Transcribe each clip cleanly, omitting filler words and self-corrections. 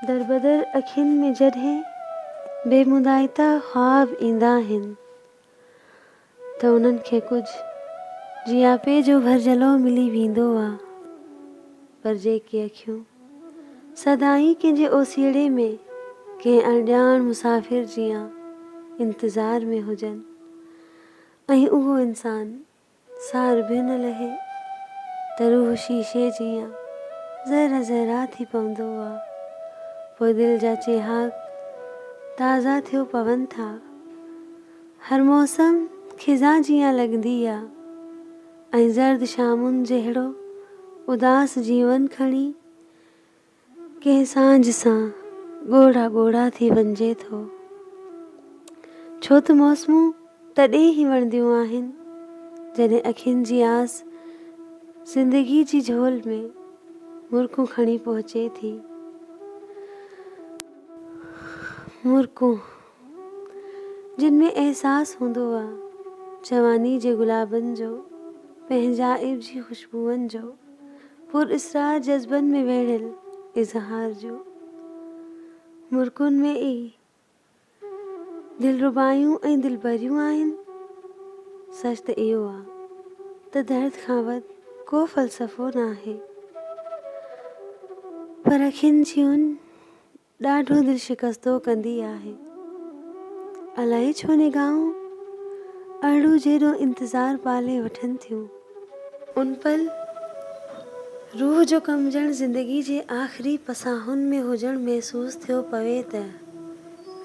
دربدر اکين ۾ جڏهن بي مدائتا خواب ايندا آهن ته انهن کي ڪجهه جياپي جو ڀرجهلو ملي ويندو آ، پر جيڪي اکيون سدائين ڪنهن جي اوسيئڙي ۾ ڪنهن اڻڄاڻ مسافر جيان انتظار ۾ هجن ۽ اهو انسان سار به نه لهي ته روح شيشي جيان ذرا ذرا ٿي پوندو آ. پوء دل جا چيهاڪ تازا ٿيو پون ٿا. هر موسم خزان جيان لڳندي آ ۽ زرد شامن جهڙو اداس جيون کڻي ڪنهن سانجهه سان ڳوڙها ڳوڙها ٿي وڃجي ٿو. ڇو ته موسمون تڏهن ئي وڻنديون آهن، جڏهن اکين جي آس زندگي جي جهول ۾ مرڪون کڻي پهچي ٿي. مرڪون، جن ۾ احساس هوندو آ جواني جي گلابن جو، پنهنجائپ جي خوشبوئن جو. پر اسرار جذبن ۾ ويڙهيل اظهار جو مرڪن ۾ ئي دلربايون ۽ دلبريون آهن. سچ ته اهو آ ته درد کان وڌ ڪو فلسفو ناهي پر اکين جي ان ڏاڍو دل شڪستو ڪندي آهي. الائي ڇو نگاهون ارڙو جيڏو انتظار پالي وٺن ٿيون. ان پل روح جو ڪنبجڻ زندگي جي آخري پساهن ۾ هجڻ محسوس ٿيو پوي ته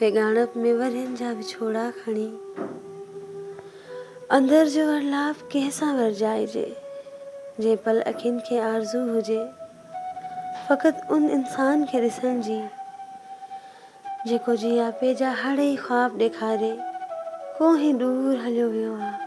ويڳاڻپ ۾ ورهين جا وڇوڙا کڻي اندر جو ورلاپ ڪنهن سان ورجائجي. جنهن پل اکين کي آرزو هجي. فقط ان انسان کي ڏسڻ جي، جيڪو جياپي جا هڙئي خواب ڏيکاري ڪوهين ڏور هليو ويو آ.